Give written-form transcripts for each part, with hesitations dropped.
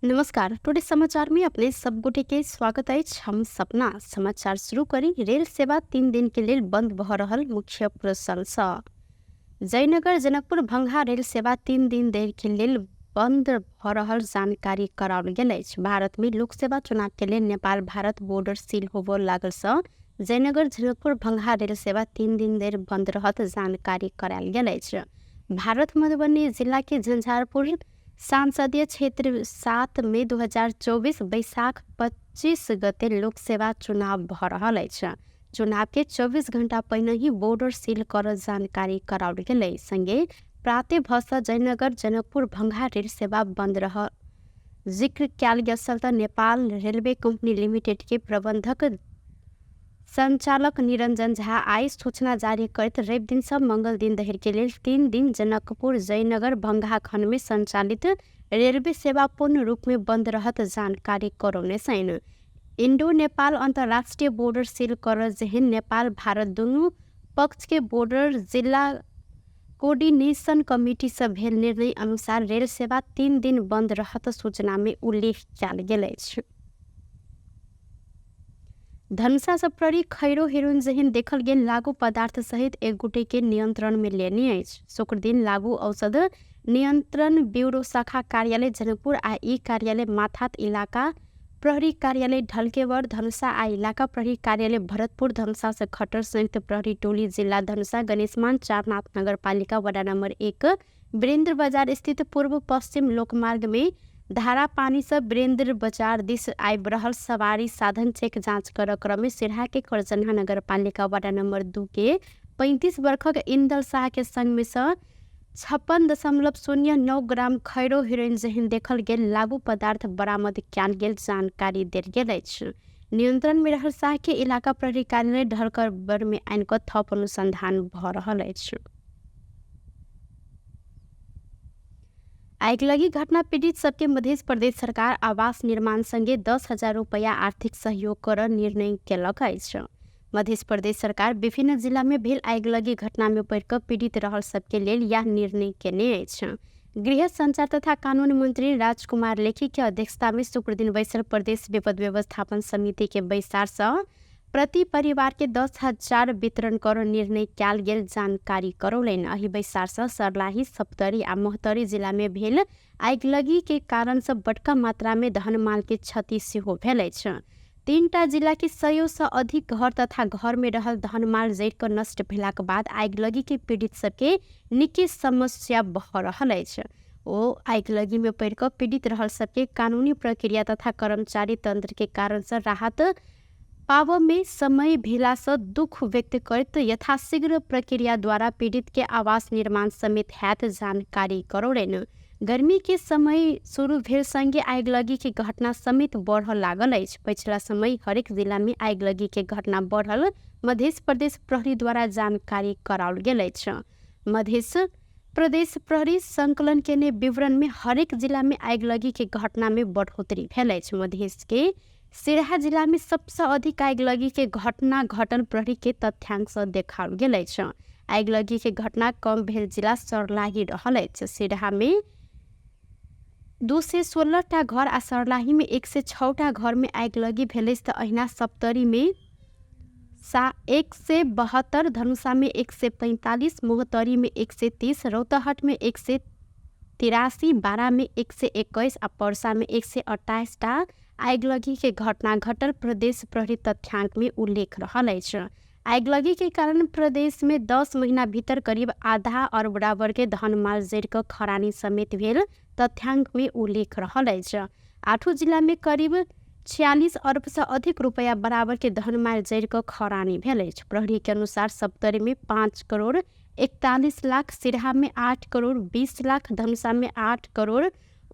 नमस्कार, टुडे समाचार में अपने सब गोटे के स्वागत अछि। हम सपना समाचार शुरू करी। रेल सेवा 3 दिन के लेल बंद भऽ रहल मुख्य प्रश्नसँ जयनगर जनकपुर भंगहा रेल सेवा 3 दिन धरि के लेल बंद भऽ रहल जानकारी कराओल गेल अछि। भारत में लोकसेवा चुनाव के लेल नेपाल भारत बॉर्डर सील होबय लागलसँ जयनगर जनकपुर भंगहा रेल सेवा 3 दिन धरि बंद रहत जानकारी करायल गेल अछि। भारत मधुबनी जिला के झंझारपुर संसदीय क्षेत्र 7 मई 2024 बैसाख 25 गते लोकसेवा चुनाव भऽ रहल अछि। चुनाव के 24 घंटा पहिने ही बॉर्डर सील कर जानकारी कराओल गेल अछि। संगे प्राते भसँ जयनगर जनकपुर भंगहा रेल सेवा बंद रह जिक्र कयल गेल छल तऽ नेपाल रेलवे कंपनी लिमिटेड के प्रबंधक संचालक निरंजन झा आइ सूचना जारी करैत रवि दिनसँ मंगल दिन धरि के लेल 3 दिन जनकपुर जयनगर भंगहा खंड में संचालित रेलवे सेवा पूर्ण रूप में बंद रहत जानकारी करौने छनि। इंडो नेपाल अंतर्राष्ट्रीय बॉर्डर सील कर जेहन नेपाल भारत दुनू पक्ष के बॉर्डर जिला कोऑर्डिनेशन कमिटी से भेल निर्णय अनुसार रेल सेवा 3 दिन बंद रहत सूचना में उल्लेख कयल गेल अछि। धनुषा सँ प्रहरी खैरो हेरोइन जेहन देखल गेल लागू पदार्थ सहित एक गोटे के नियंत्रण में लेने अछि। शुक्र दिन लागू औषध नियंत्रण ब्यूरो शाखा कार्यालय जनकपुर आ ई कार्यालय माथात इलाका प्रहरी कार्यालय ढलकेवर धनुषा आ इलाका प्रहरी कार्यालय भरतपुर धनुषा से खटर संयुक्त प्रहरी टोली जिला धनुषा गणेशमान चारनाथ नगरपालिका वडा नंबर 1 वीरेंद्र बाजार स्थित पूर्व पश्चिम लोकमार्ग में धारा पानी से वीरेंद्र बाजार दिस आबि रहल सवारी साधन चेक जांच कर क्रम में सिरहा के करजन्हा नगरपालिका वार्ड नंबर 2 के 35 वर्षक इंदल शाह के संग में से 56.09 ग्राम खैरो हेरोइन जेहन देखल गेल लागू पदार्थ बरामद कयल गेल जानकारी देल गेल अछि। नियंत्रण में रहल शाह के इलाका प्रहरी कार्यालय ढलकबर में आनि कऽ थप अनुसंधान भऽ रहल अछि। आगिलगी घटना पीड़ित सबके मध्य प्रदेश सरकार आवास निर्माण संगे 10,000 रुपया आर्थिक सहयोग कर निर्णय केलक अछि। मध्य प्रदेश सरकार विभिन्न जिला में भेल आगिलगी घटना में पड़ि कऽ पीड़ित रहल सबके लेल यह निर्णय केने अछि। गृह संचार तथा कानून मंत्री राजकुमार लेखी के अध्यक्षता में शुक्र दिन बैसल प्रदेश विपद व्यवस्थापन समिति के बैसार सँ प्रति परिवार के 10,000 वितरण कर निर्णय कयल गेल जानकारी करौलनि। एहि बैसार सँ सर्लाही, सप्तरी आ महोत्तरी जिला में भेल आगिलगी के कारण सँ बड़का मात्रा में धनमाल के क्षति सेहो भेल अछि। 3टा जिला के 100 सँ अधिक घर तथा घर में रहल धनमाल जरि कऽ नष्ट भेलाक बाद आगिलगी के पीड़ित सबके निके समस्या भऽ रहल अछि। ओ आगिलगी में पड़ि कऽ पीड़ित रहल सबके कानूनी प्रक्रिया तथा कर्मचारी तंत्र के कारण सँ राहत पाबऽ में समय भेला सँ दुख व्यक्त करैत यथाशीघ्र प्रक्रिया द्वारा पीड़ित के आवास निर्माण समेत हैत जानकारी करौलनि। गर्मी के समय शुरू भेल संगे आगिलगी के घटना समेत बढ़ऽ लागल अछि। पछिला समय हरेक जिला में आगिलगी के घटना बढ़ल मध्य प्रदेश प्रहरी द्वारा जानकारी कराओल गेल अछि। मध्य प्रदेश प्रहरी संकलन केने विवरण में हरेक जिला में आगिलगी के घटना में बढ़ोतरी भेल अछि। मधेश के सिरहा जिला में सबसँ अधिक आगिलगी के घटना घटल प्रहरी के तथ्यांक सँ देखाओल गेल अछि। आगिलगी के घटना कम भेल जिला सर्लाही रहल अछि। सिरहा में 216 टा घर आ सर्लाही में 106 टा घर में आगिलगी भेल अछि तऽ अहिना सप्तरी में 172, धनुषा में 145, महोत्तरी में 130, रौतहट में 183, बारा में 121 आ पर्सा में 128 टा आगिलगी के घटना घटल प्रदेश प्रहरी तथ्यांक में उल्लेख रहल अछि। आगिलगी के कारण प्रदेश में 10 महीना भीतर करीब आधा अरब बराबर के धनमाल जरि कऽ खरानी समेत भेल तथ्यांक में उल्लेख रहल अछि। 8 जिला में करीब 46 अरब से अधिक रुपया बराबर के धनमाल जरि कऽ खरानी भेल अछि। प्रहरी के अनुसार सप्तरी में 5 करोड़ 41 लाख, सिरहा में 8 करोड़ 20 लाख, धनुषा में 8 करोड़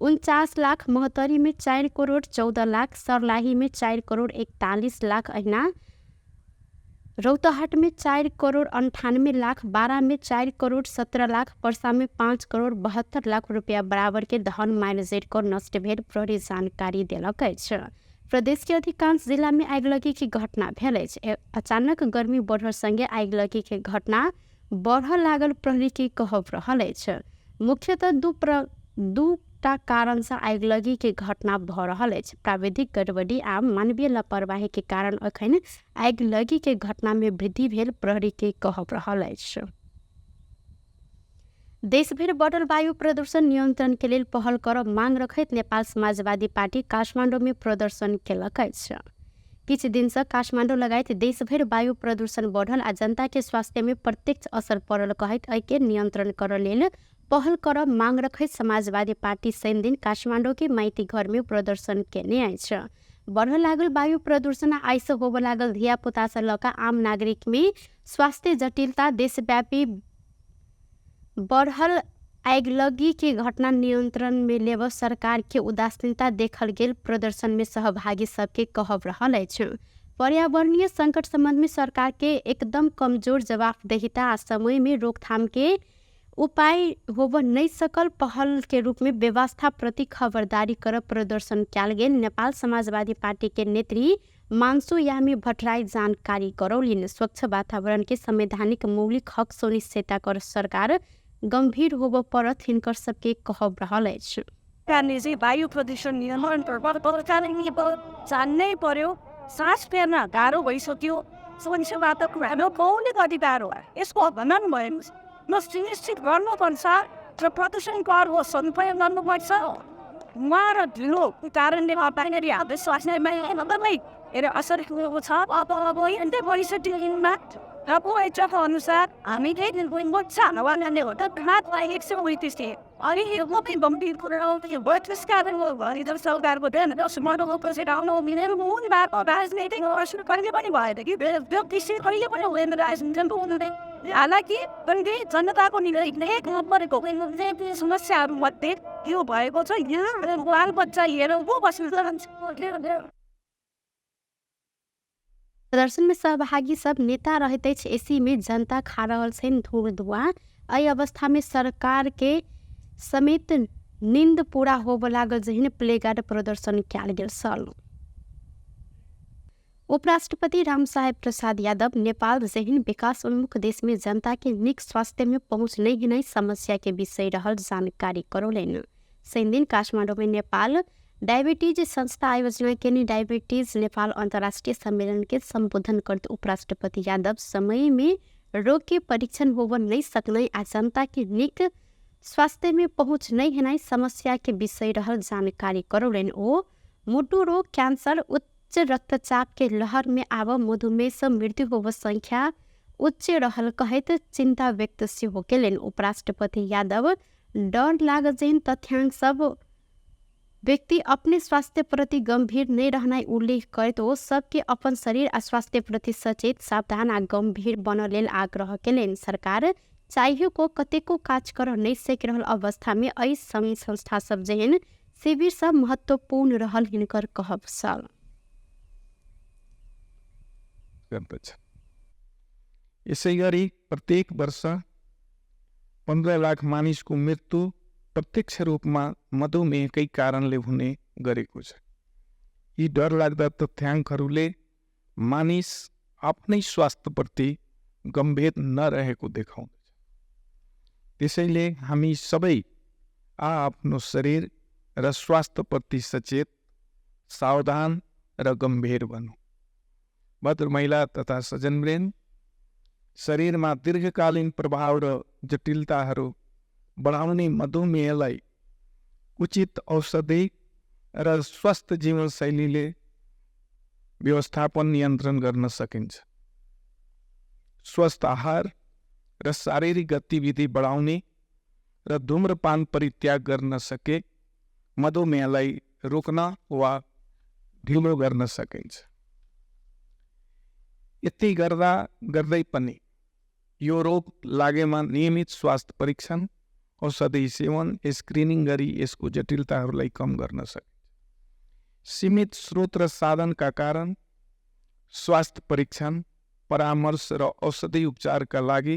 49 लाख, महोत्तरी में 4 करोड़ 14 लाख, सर्लाही में 4 करोड़ 41 लाख, अहिना रौतहट में 4 करोड़ 98 लाख, बारा में 4 करोड़ 17 लाख, पर्सा में 5 करोड़ 72 लाख रुपया बराबर के धन माइल जरि कऽ नष्ट भेल प्रहरी जानकारी देलक अछि। प्रदेश के अधिकांश जिला में आगिलगी के घटना भेल अछि। अचानक गर्मी बढ़ल संगे आगिलगी के घटना बढ़ऽ लागल प्रहरी के कहब रहल अछि। मुख्यतः दू टा कारण से आगिलगी के घटना भऽ रहल अछि। प्राविधिक गड़बड़ी आ मानवीय लापरवाही के कारण अखन आगिलगी के घटना में वृद्धि भेल प्रहरी के कहब रहल अछि। देशभरि बढ़ल वायु प्रदूषण नियंत्रण के लेल पहल करब मांग रखैत नेपाल समाजवादी पार्टी काठमाडौँ में प्रदर्शन केलक अछि। किछु दिनसँ काठमाडौँ लगायत देशभरि वायु प्रदूषण बढ़ल आ जनता के स्वास्थ्य में प्रत्यक्ष असर पड़ल कहैत एहिके नियंत्रण करऽ लेल पहल करब मांग रखैत समाजवादी पार्टी शनिदिन काठमाडौँ के माइती घर में प्रदर्शन केने अछि। बढ़ऽ लागल वायु प्रदूषण आइसँ होबऽ लागल धियापुतासँ लऽ कऽ आम नागरिक में स्वास्थ्य जटिलता देशव्यापी बढ़ल आगिलगी के घटना नियंत्रण में लेबऽ सरकार के उदासीनता देखल गेल प्रदर्शन में सहभागी सबके कहब रहल अछि। पर्यावरणीय संकट संबंध में सरकार के एकदम कमजोर जवाबदेहिता आ समय में रोकथाम के उपाय होबऽ नहि सकल पहल के रूप में व्यवस्था प्रति खबरदारी करब प्रदर्शन कयल गेल नेपाल समाजवादी पार्टी के नेत्री मानसु यामी भट्टराई जानकारी करौलिन। स्वच्छ वातावरण के संवैधानिक मौलिक हक सुनिश्चितता कर सरकार गम्भीर होबऽ पड़त हिनकर सबके कहब रहल अछि। सरकारले चाहिँ वायु प्रदूषण नियन्त्रण जान्नै पर्यो। सास फेर्न गाह्रो भइसक्यो। स्वच्छ वातावरण मौलिक अधिकार हो, यसको हनन भयो न सुनिश्चित गर्नुपर्छ र प्रदूषण करको सदुपयोग गर्नुपर्छ। उहाँ र ढिलो कारणले गर्दाखेरि हाम्रो स्वास्थ्यमा एकदमै धेरै असर पुगेको छ। अब अब भइसक्यो WHO अनुसार हामीले हो त 129 अनि यो गम्भीर कुरा भयो। त्यस कारण सरकारको राजनैतिक असर कहिले पनि भएन कि व्यक्ति कहिले पनि हुँदैन राजनीति। हालाकि जनताको एक नम्बरको समस्याहरूमध्ये यो भएको छ। यहाँ बालबच्चा लिएर को बस्नु। प्रदर्शन में सहभागी सब नेता रहैत अछि, एसी में जनता खा रहल छनि धूल धुआं। एहि अवस्था में सरकार के समेत नींद पूरा होबऽ लागल जहिन प्लेगार्ड प्रदर्शन कयल गेल छल। उपराष्ट्रपति रामसाहेब प्रसाद यादव नेपाल जहिन विकास उन्मुख देश में जनता के नीक स्वास्थ्य में पहुँच नहि हेनाइ समस्या के विषय रहल जानकारी करौलनि। शनिदिन काठमाडौँ में नेपाल डायबिटीज संस्था आयोजना केने डायबिटीज नेपाल अंतर्राष्ट्रीय सम्मेलन के संबोधन करते उपराष्ट्रपति यादव समय में रोग के परीक्षण होबऽ नहीं सकनाइ आ जनता के नीक स्वास्थ्य में पहुँच नहीं हेनाइ समस्या के विषय रहल जानकारी करौलनि। ओ मुटु रोग, कैंसर, उच्च रक्तचाप के लहर में आब मधुमेह से मृत्यु होबऽ संख्या उच्च रहल कहैत चिंता व्यक्त सेहो केलनि। उपराष्ट्रपति यादव डर लागल जेहन तथ्यांक सब व्यक्ति अपने स्वास्थ्य प्रति गंभीर नहीं रहनाइ उल्लेख करैत ओ सबके अपन शरीर आ स्वास्थ्य प्रति सचेत, सावधान आ गंभीर बनऽ लेल आग्रह केलनि। सरकार चाहियो को कतेको काज कर नहीं सकि रहल अवस्था में एहि संघ संस्था सब जेहन शिविर सब महत्वपूर्ण रहल हिनकर कहब छल। गर्दछ। यसै गरी प्रत्येक वर्ष 15 लाख मानिसको मृत्यु प्रत्यक्ष रूपमा मधुमेहकै कारणले हुने गरेको छ। यी डरलाग्दा तथ्याङ्कहरूले मानिस आफ्नै स्वास्थ्यप्रति गम्भीर नरहेको देखाउँदछ। त्यसैले हामी सबै आफ्नो शरीर र स्वास्थ्यप्रति सचेत, सावधान र गम्भीर बनौँ। भद्र महिला तथा सज्जनवृन्द, शरीरमा दीर्घकालीन प्रभाव र जटिलताहरू बढाउने मधुमेहलाई उचित औषधि र स्वस्थ जीवनशैलीले व्यवस्थापन नियन्त्रण गर्न सकिन्छ। स्वस्थ आहार र शारीरिक गतिविधि बढाउने र धूम्रपान परित्याग गर्न सके मधुमेहलाई रोक्न वा ढिलो गर्न सकिन्छ। यति गर्दा गर्दै पनि यो रोग लागेमा नियमित स्वास्थ्य परीक्षण, औषधि सेवन, स्क्रिनिङ गरी यसको जटिलताहरूलाई कम गर्न सकिन्छ। सीमित स्रोत र साधनका कारण स्वास्थ्य परीक्षण, परामर्श र औषधि उपचारका लागि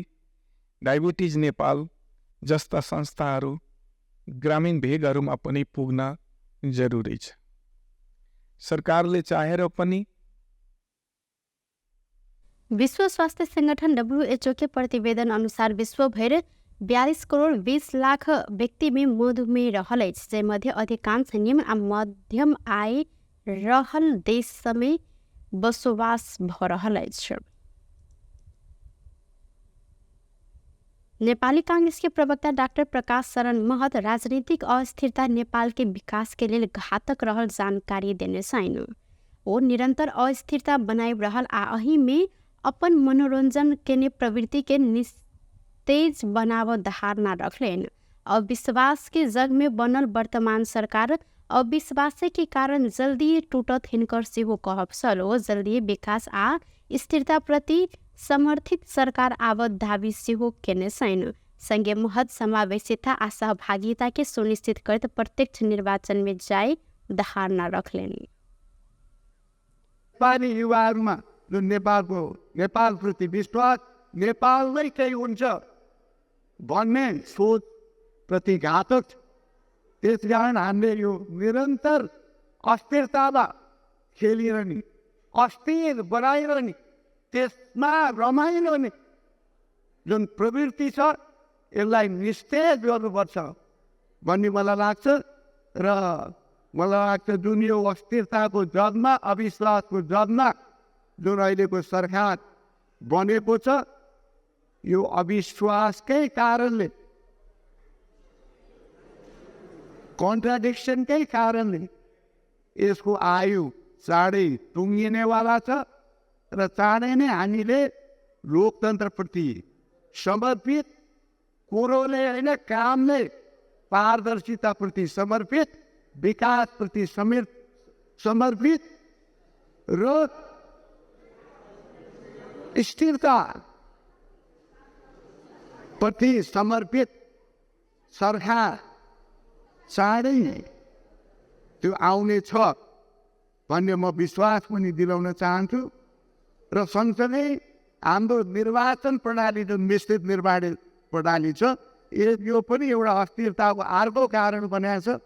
डायबिटिज नेपाल जस्ता संस्थाहरू ग्रामीण भेगहरूमा पनि पुग्न जरुरी छ। सरकारले चाहेर पनि विश्व स्वास्थ्य संगठन WHO के प्रतिवेदन अनुसार विश्वभर 42 करोड़ 20 लाख व्यक्ति में मधुमेह रहल अछि, जाहिमध्ये अधिकांश निम्न आ मध्यम आय रहल देश सबमे बसोबास भऽ रहल अछि। नेपाली कांग्रेस के प्रवक्ता डाक्टर प्रकाश शरण महत राजनीतिक अस्थिरता नेपाल के विकास के लेल घातक रहल जानकारी देने छनि। ओ निरंतर अस्थिरता बनाबि रहल आ एहि में अपन मनोरंजन केने प्रवृत्ति के निस्तेज बनाव धारणा रखलनि। अविश्वास के जग में बनल वर्तमान सरकार अविश्वास के कारण जल्दी टूटत हिनकर सेहो कहब छल। ओ जल्दी विकास आ स्थिरता प्रति समर्थित सरकार आवत दावी सेहो केने छनि। संगे महत समावेशिता आ सहभागिता के सुनिश्चित करैत प्रत्यक्ष निर्वाचन में जाय धारणा रखलनि। नेपाली युवाहरूमा जुन नेपालको नेपालप्रति विश्वास, नेपालमै केही हुन्छ भन्ने सोचप्रति घातक छ। त्यसकारण हामीले यो निरन्तर अस्थिरतामा खेलिरहने, अस्थिर बनाइरहने, त्यसमा रमाइरहने जुन प्रवृत्ति छ यसलाई निस्तेज गर्नुपर्छ भन्ने मलाई लाग्छ। र मलाई लाग्छ जुन यो अस्थिरताको जगमा, अविश्वासको जगमा जुन अहिलेको सरकार बनेको छ, यो अविश्वासकै कारणले, कन्ट्राडिक्सनकै कारणले यसको आयु चाँडै टुङ्गिनेवाला छ र चाँडै नै हामीले लोकतन्त्रप्रति समर्पित, कुरोले होइन कामले पारदर्शिताप्रति समर्पित, विकासप्रति समर्पित र स्थिरताप्रति समर्पित सरकार चाँडै नै त्यो आउने छ भन्ने म विश्वास पनि दिलाउन चाहन्छु। र सँगसँगै हाम्रो निर्वाचन प्रणाली जुन मिश्रित निर्वाचन प्रणाली छ, यो पनि एउटा अस्थिरताको अर्को कारण बनाएको छ।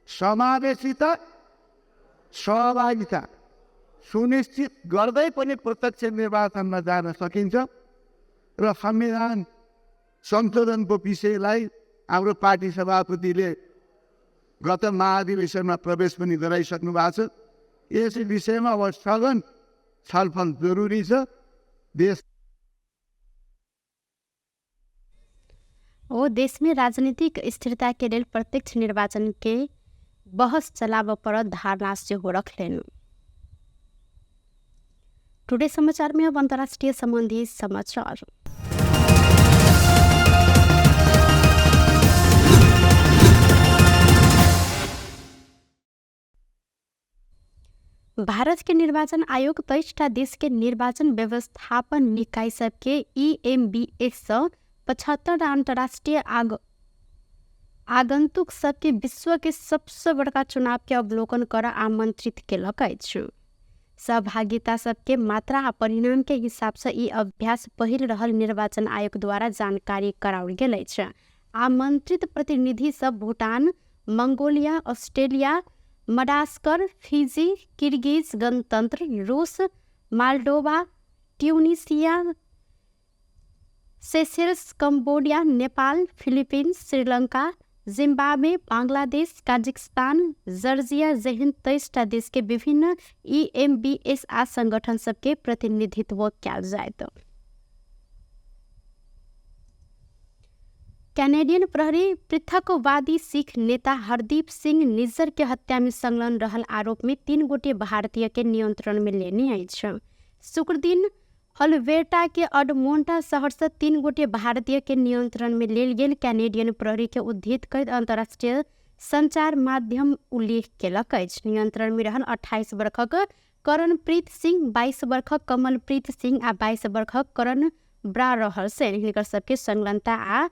समावेशिता, सहभागिता सुनिश्चित गर्दै पनि प्रत्यक्ष निर्वाचनमा जान सकिन्छ र संविधान संशोधनको विषयलाई हाम्रो पार्टी सभापतिले गत महाधिवेशनमा प्रवेश पनि गराइसक्नु भएको छ। यस विषयमा अब सघन छलफल जरुरी छ। देश ओ देश में राजनीतिक स्थिरता के लेल प्रत्यक्ष निर्वाचन के बहस चलाब पर धारणा सेहो रखलनि। टुडे समाचार में अब अंतर्राष्ट्रीय संबंधी समाचार। भारत के निर्वाचन आयोग 23टा देश के निर्वाचन व्यवस्थापन निकाय सबके EMBS से 75 अंतर्राष्ट्रीय आगंतुक सबके विश्व के सबसे बड़का चुनाव के अवलोकन कर आमंत्रित केलक अछि। सहभागिता सबके मात्रा आ परिणाम के हिसाब से ई अभ्यास पहिल रहल निर्वाचन आयोग द्वारा जानकारी कराओल गेल अछि। आमंत्रित प्रतिनिधि सब Bhutan, Mongolia, Australia, Madagascar, Fiji, Kyrgyz गणतंत्र, रूस, Moldova, Tunisia, Seychelles, Cambodia, Nepal, Philippines, Sri Lanka, Zimbabwe, Bangladesh, Kazakhstan, Georgia जेहन 23टा देश के विभिन्न EMBS आ संगठन सबके प्रतिनिधित्व कयल जायत। कैनेडियन प्रहरी पृथकवादी सिख नेता हरदीप सिंह निज्जर के हत्या में संलग्न रहल आरोप में 3 गोटे भारतीय के नियंत्रण में लेने अछि। शुक्रदिन अल्बर्टा के एडमोंटन शहर से 3 गोटे भारतीय के नियंत्रण में लेल गेल कैनेडियन प्रहरी के उद्धृत करैत अंतर्राष्ट्रीय संचार माध्यम उल्लेख केलक अछि। नियंत्रण में रहल 28 वर्षक करणप्रीत सिंह, 22 वर्षक कमलप्रीत सिंह आ 22 वर्षक करण ब्रा रहल से हिनकर सबके संलग्नता आ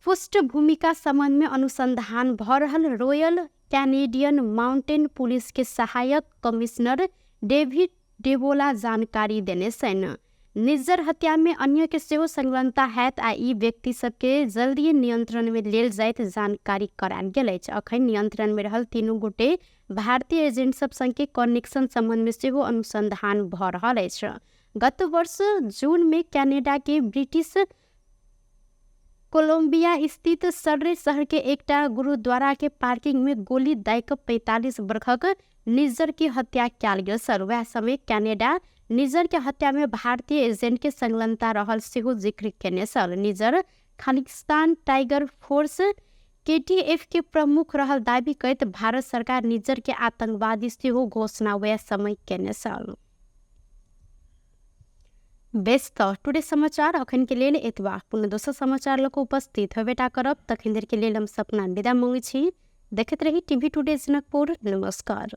पृष्ठभूमिका संबंध में अनुसंधान भ रहल रॉयल कैनेडियन माउंटेन पुलिस के सहायक कमिश्नर डेविड डेबोला जानकारी देने छनि। निज्जर हत्या में अन्य के सेहो संलग्नता हैत आ ई व्यक्ति सबके जल्दी नियंत्रण में लेल जाइत जानकारी करायल गेल अछि। अखन नियंत्रण में रहल 3 गोटे भारतीय एजेंट सब संग के कनेक्शन संबंध में सेहो अनुसंधान भ रहल अछि। गत वर्ष जून में कनाडा के ब्रिटिश कोलंबिया स्थित सर्रे शहर के एकटा गुरुद्वारा के पार्किंग में गोली दाय कऽ 45 वर्षक निज्जर के हत्या कयल गेल सर। वएह समय कनाडा निज्जर के हत्या में भारतीय एजेंट के संलग्नता रहल सेहो जिक्र केने छल। निज्जर खालिस्तान टाइगर फोर्स केटीएफ के प्रमुख रहल दावी करैत भारत सरकार निज्जर के आतंकवादी सेहो घोषणा वएह समय केने छल। बेस तऽ टुडे समाचार अखन के लेल एतबा। पुनः दोसर समाचार लऽ कऽ उपस्थित होबेटा करब, तखन देर के लेल हम सपना विदा मांगै छी। देखैत रही टीवी टुडे जनकपुर। नमस्कार।